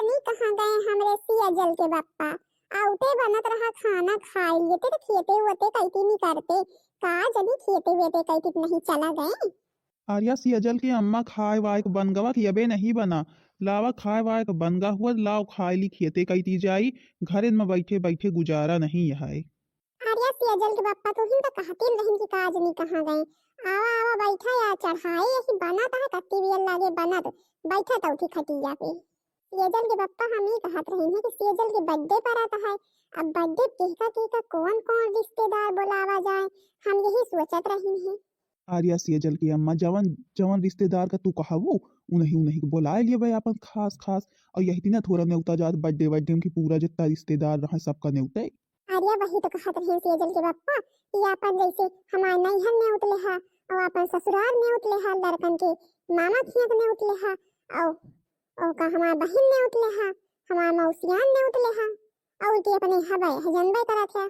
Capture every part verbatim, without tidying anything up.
नहीं कहाँ गए हमरे सियाजल के बप्पा? आउते बनत रहा खाना खाए लिए, ते खेते वेते कैती नहीं करते, का जनी खेते वेते कैती नहीं चला गए। अरे सियाजल के अम्मा, खाए वाए के बनगवा कि अबे नहीं बना, लावा खाए वाए के बनगा हुआ, लाओ खाए ली खेते कैती जाई, घरे में बैठे बैठे गुजारा नहीं है। अरे सियाजल के बप्पा, तू ही तो कहती रहिन कि का जनी कहाँ गए। आवा आवा बैठा या चढ़ाए यही बनत है, कत्ती बियल लागे बनत, बैठा तौथी खटिया पे। सियाजल के बप्पा, हम ही कहत रहिन है कि सियाजल के बर्थडे पर आता है, अब बर्थडे केहका केहका कौन कौन रिश्तेदार बुलावा जाए, हम यही सोचत रहिन है। अरे सियाजल के अम्मा, जवन जवन रिश्तेदार का तू कहबू, उन्हीं उन्हीं के बुलाए लिए भाई अपन खास खास, और यही दिन थोड़ा नेवता जात बर्थडे बर्थडे की पूरा जितना रिश्तेदार रहा सबका नेवते। अरे वही तो कहत रहे सियाजल के बप्पा कि अपन जैसे हमारे नैहर नेवत लेहा और अपन ससुराल नेवत लेहा, लड़कन के मामा खिया के नेवत लेहा, और और का हमार बहिन नेवत लेहा, हमार मौसियान नेवत लेहा, और के अपने हबे है, जनबे करत है।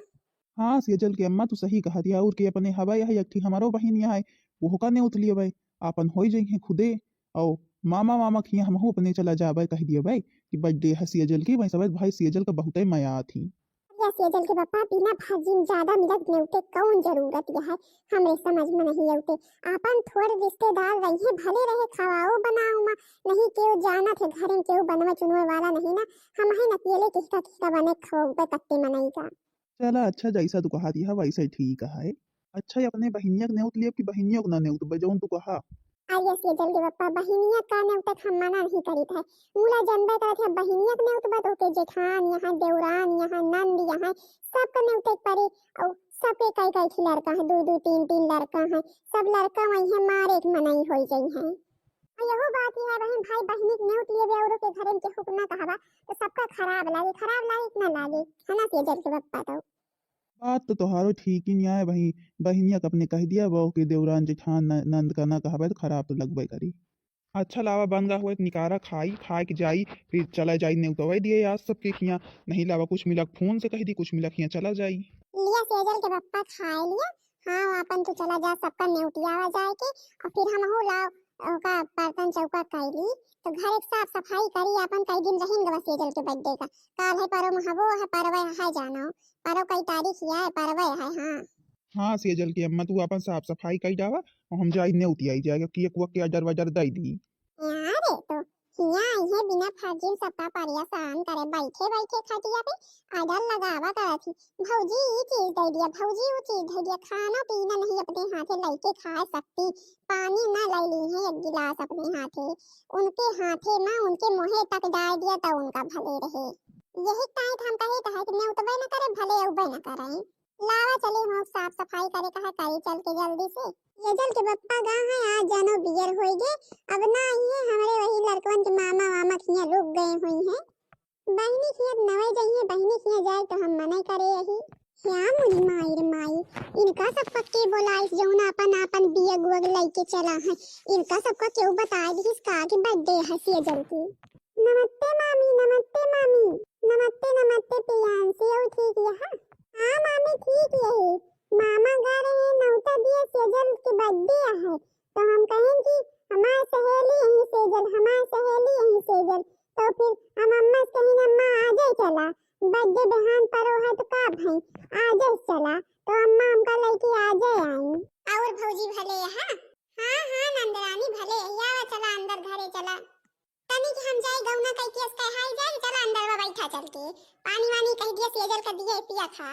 हाँ सियाजल के अम्मा, तू सही कहत है, और के अपने हबे है, एक ठी हमारो बहिन यहाँ है, वो का नेवत लिए भाई, आपन होई जइहे खुदे, और मामा मामा खिया हमहू अपने चला जाबे, कह दिए भाई कि बर्थडे है सियाजल की, वही सब भाई सियाजल का बहुते मया आती। या सियाजल के बप्पा, बिना भाजी में ज्यादा मिलत नेवते कौन जरूरत यह है, हमरे समझ में नहीं अउते। आपन थोड़ रिश्तेदार रहिए, भले रहे खवाओ बनाओ मा, नहीं केहू जानत है, घरे में केहू बनवे चुनवे वाला नहीं ना, हम ही न अकेले किसका किसका बने खवाओ पे कत्ते मनई का। चला अच्छा, जैसा तू कहा दिया वैसा ही ठीक है। अच्छा, ये अपने बहिनिया के नेवत लिए कि बहिनियों को ना नेवत बे, जौन तू कहा। अरे सियाजल के बप्पा, बहिनिया का नेवतक हम मना नहीं करीत है। मुला जनबे करत है, बहिनिया के नेवत बा तो ओके जेठान यहाँ, देवरान यहाँ, नंद यहाँ, सबका नेवते के परी। और सबके कई कई ठी लड़का है, दो दो तीन तीन लड़का है, सब लड़का वही है, मारे के मनई होई जाई है। और यहो बात ही है बहन, भाई बहिनी के नेवत लिए बे, औरों के घरे में केहू के ना कहबा तो सबका खराब लागे, खराब लागे कि ना लागे, है ना सियाजल के बप्पा? तो बात तो तोहारो ठीक ही नहीं आए भाई, बहिनिया के अपने कह दिया बहू के देवरान जेठान न-, नंद का ना कहबे तो खराब तो लगबे करी। अच्छा लावा बनगा हुए निकारा खाई, खाए के जाई, फिर चला जाई नेवतवे दिए आज सबके खिया, नहीं लावा कुछ मिलक फोन से कह दी, कुछ मिलक खिया चला जाई। लिया सियाजल के बप्पा खाए लिया, हाँ अपन तू चला जा सबका नेवतियावा जाए के, और फिर हम हो लाओ ओका बर्तन चौका कैली, तो घर एक साफ सफाई करी, अपन कई दिन रहिन गवा सियाजल के बर्थडे का, काल है परव महबो है, परवे है जानो, परव कई तारीख या है, परवे है, हाँ। हाँ सियाजल के अम्मा, तू अपन साफ सफाई कई डावा, और हम जाई नेवतियाई जाए, केक वक के order वर्डर दई दी। अरे तो हिया आई है बिना फर्जी सबका परेशान करे, बैठे बैठे खटिया पे order लगावा करत ही। भौजी ई चीज दे दिया, भौजी वो चीज दे दिया, खाना पीना नहीं अपने हाथे लइके खाए सकती, पानी ना ले ली है एक गिलास अपने हाथे, उनके हाथे में उनके मुँहे तक डाल दिया तो उनका भले रहे। यही टाइट हम कहे तो है कि नेवतबे न करे, भले अउबे न करे। लावा चली हम साफ सफाई करे कहा करी चल के जल्दी से। सियाजल के बप्पा गा है, आज जानो बियर होई गे, अब ना आई है, हमरे वही लड़कवन के मामा वामा खिया रुक गए हुई हैं। बहिनी खिया नवे जइहे, बहिनी खिया जाए तो हम मने करे यही। श्याम उनी माई रे माई, इनका सबका के बोलाइस जौन आपन आपन बियग उयग लइके चला है, इनका सबका केहू बताए दिहिस का कि बर्थडे है सियाजल की। नमस्ते मामी, नमस्ते मामी, नमस्ते नमस्ते प्रियांशी, और ठीक यहा? हाँ मामी ठीक यही, मामा गा रहे नौता दिए सियाजल के बर्थडे है, तो हम कहें कि हमार सहेली यही सेजल, हमार सहेली यही सेजल, तो फिर हम अम्मा से कहीं अम्मा आ जाए चला, बर्थडे बिहान परो है तो का भाई आ जाए चला, तो अम्मा हमका लइके आ जाए आई। और भौजी भले यहाँ? हाँ हाँ नंदरानी भले यही आवा चला अंदर घरे चला। तनी कि हम जाई गौना कई केस कहाई जाई, चला अंदर में बैठा चल के। पानी वानी कह दिया सेजल का दिया पिया था।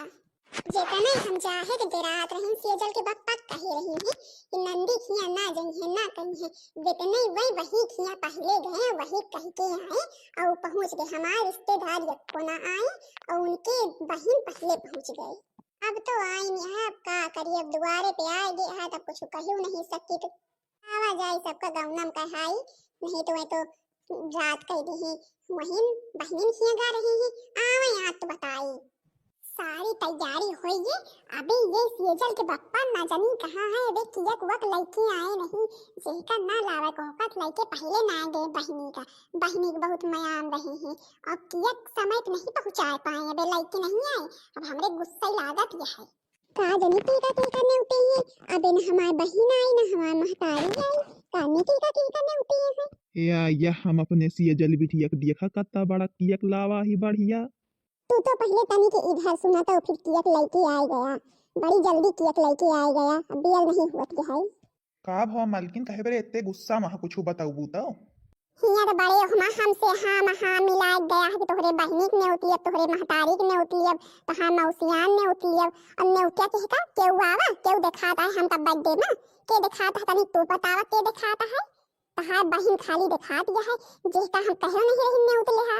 जेतने हम जाहे के डेरात रहिन सेजल के बक बक कहे रही है कि नंदी खिया ना जइहे ना कहिए, जेतने वही वही खिया पहले गए वही कह के आए और पहुँच गए। हमारे रिश्तेदार यक्को ना आए और उनके बहिन पहले पहुँच गए। अब तो आई नहीं है, अब का करी, अब दुआरे पे आए गए है तब कुछ कहू नहीं सकी तो आवा जाई सबका गौनम कहाई, नहीं तो वह तो रात कह दी वहिन बहनिन खिया गा रही है, आवे आत बताई। सारी तैयारी होई गे, अबे ये सेजल के बप्पा ना जानी कहाँ है, अबे कियक वक लइके आए नहीं, जेका ना लावे कोकत लइके पहले ना गए बहनी का, बहनी के बहुत मयाम रहे हैं, अब कियक समय पे नहीं पहुँचा पाए, अबे लइके नहीं आए, अब हमरे गुस्सा लागत यह है। का जनी टीका टीका नेवते हैं, अबे न हमार बहिन आई, न हमार महतारी आई, तनी की का, की का नेउतिया है? ए आया, हम अपने सियजल बिटिया के देखा, कत्ता बड़ा केक लावा ही बढ़िया। तू तो पहिले तनी के इधर सुना, तो फिर केक लइके आइ गया, बड़ी जल्दी केक लइके आइ गया, अब बियर नहीं हुअत के है। का भवा मलकिन, कहे बरे एत्ते गुस्सा महा कुछु बतउबू तो? हियाँ तो बड़े ओहमा हमसे हाँ महाँ मिलाइ गया है कि तोहरे बहिनी के नेउतियब, तोहरे महतारी के नेउतियब, तोहार मौसियान नेउतियब। अब नेउतिया केहका केहू आवा, केहू देखात है हमका बर्थडे में? के देखात है तनी तू बतावा, के देखात है? तोहार बहिन खाली देखात गया है, जेहका हम कहियो नहीं रही नेउतले हा।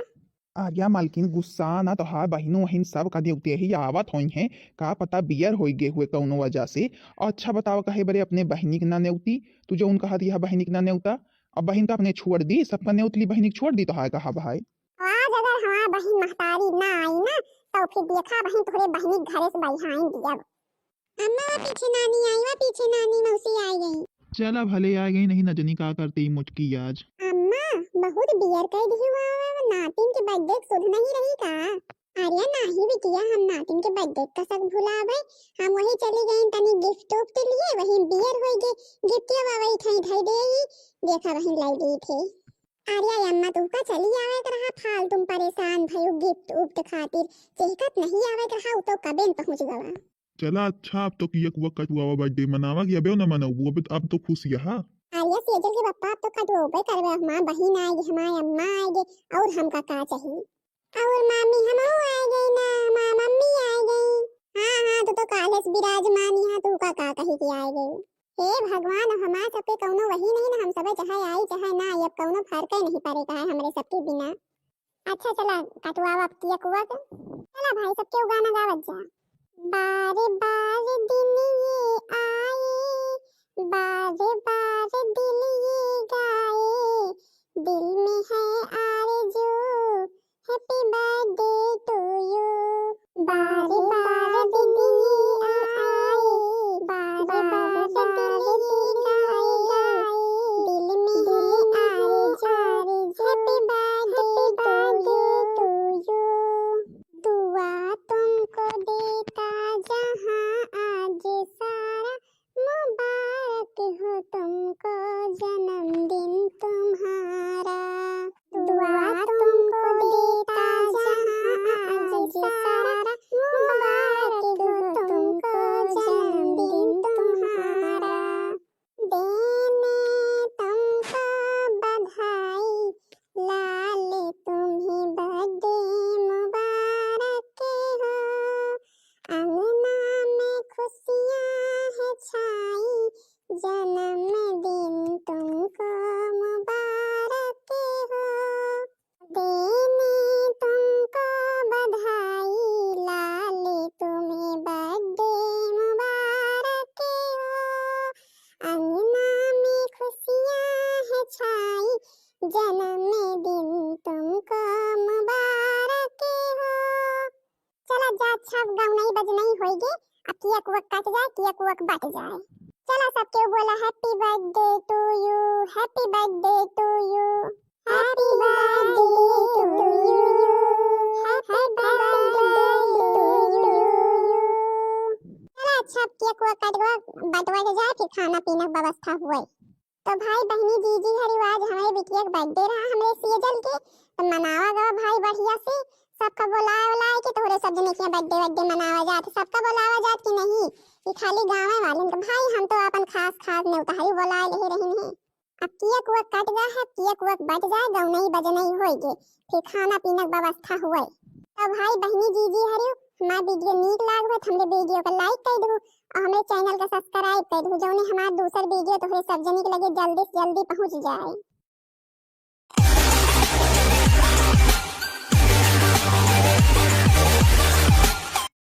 आर्या मलकिन गुस्सा ना, तोहार बहिनो वहिन सब का नेउते ही आवत होइहैं, का पता बियर होइ गे हुए कउनो वजह से। अच्छा बतावा कहे बरे अपने बहिनी के ना नेउती, तू जउन कहत यह बहिनी के ना नेउता, अब बहिन का अपने छोड़ दी, सबका नेउतली बहिनी के छोड़ दी तोहार कहा भाई। आज अगर हमार बहिन महतारी ना आई ना, तो फिर देखा बहिन तोहरे बहिनी के घरे से बहियाइन दियब। अम्मा, वा पीछे नानी आई, वा पीछे नानी मौसी आई गई। चला भले आ गई, नहीं न जनी का करते ई मोटकी आज। अम्मा, बहुत बियर कह दी हुआ, नातिन के बर्थडे के सुध नहीं रही का? अरे नाही बिटिया, हम नातिन के बर्थडे का कसक भुलावे, हम वही चली गई तनी गिफ्ट उफ्ट लिए, वही बियर होई गे, गिफ्टिया वही ठाई ठाई दे, देखा वही लाई दी थे। अरे अम्मा, तू का चली आवे के रहा, फालतू में परेशान भयू गिफ्ट उफ्ट खातिर, चेहकत नहीं आवे के रहा, उ तो कबे न पहुँच गवा। चला अच्छा, अब तो केक वक कटवावा, बर्थडे मनावा कि अबे न मनाऊ, अब, अब तो खुश यहा। अरे सेजल के पप्पा, अब तो कटवाबे करबे, हमार बहिन आएगी, हमार अम्मा आएगी, और हमका का चाहिए? और मामी हमहू आए गई ना, हमार मम्मी आए गई। हाँ, हाँ, तू तो काले से विराजमान यहाँ, तू का, का कही कि आए गई? हे भगवान, अब हमार सबके कउनो वही नहीं ना, हम सबे चाहे आई चाहे ना आई, अब कउनो फर्क ही नहीं पड़े का है हमरे सबके बिना। अच्छा चला, कटवावा अब केक वक। चला भाई, सब केहू गाना गावत जा। बार बार दिन ये आए, बार बार दिल ये गाए, दिल में है आरज़ू, Happy birthday to you। बार बार दिन ये आए, बार बार दिल ये गाए, दिल में है आरज़ू, Happy birthday to you। दुआ तुमको देता जहां आज सारा, मुबारक हो तुमको जन्मदिन तुम्हारा। दुआ तुमको देता जहां आज सारा, मुबारक हो तुमको जन्मदिन तुम्हारा। देने तुमको बधाई लाल, तुम्हें बर्थडे मुबारक हो। अंगना में खुशियां हैं छाई, जन्मदिन तुमको मुबारक हो। देने तुमको बधाई लाल, तुम्हें बर्थडे मुबारक हो। अंगना में खुशियां हैं छाई, जन्मदिन तुमको मुबारक हो। चला जा, अच्छा अब गवनई बजनई होई गे, अब केक वक कट जाए, केक वक बट जाए। चला सब केहू बोला, Happy birthday to you, happy birthday to you, happy birthday to you, happy birthday to you। चला अच्छा अब केक वक कट गवा, बटवा के जाए, फिर खाना पीना के व्यवस्था हुए। तो भाई बहिनी जीजी हरी, आज हमरे बिटिया के बर्थडे रहा हमरे सेजल के, तो मनावा गवा भाई बढ़िया से, सबका बोलाए उलाए के तोहरे सब जने के बर्थडे बर्थडे मनावा जात, सबका बोलावा जात कि नहीं, कि खाली गाँवे वालन के? भाई हम तो अपन खास खास नेवता हरी बोलाए लेहे रहिन है। अब केक वक कट गवा है, केक वक बट जाए, गवनई बजनई होई गे, फिर खाना पीना के व्यवस्था हुए। तो भाई बहिनी जीजी हरी, हमार वीडियो नीक लाग हो तो हमरे वीडियो को लाइक कर दू और हमरे चैनल का सब्सक्राइब कर दू, जौने हमार दूसर वीडियो तोहरे सब जने के लगे जल्दी से जल्दी पहुँच जाए।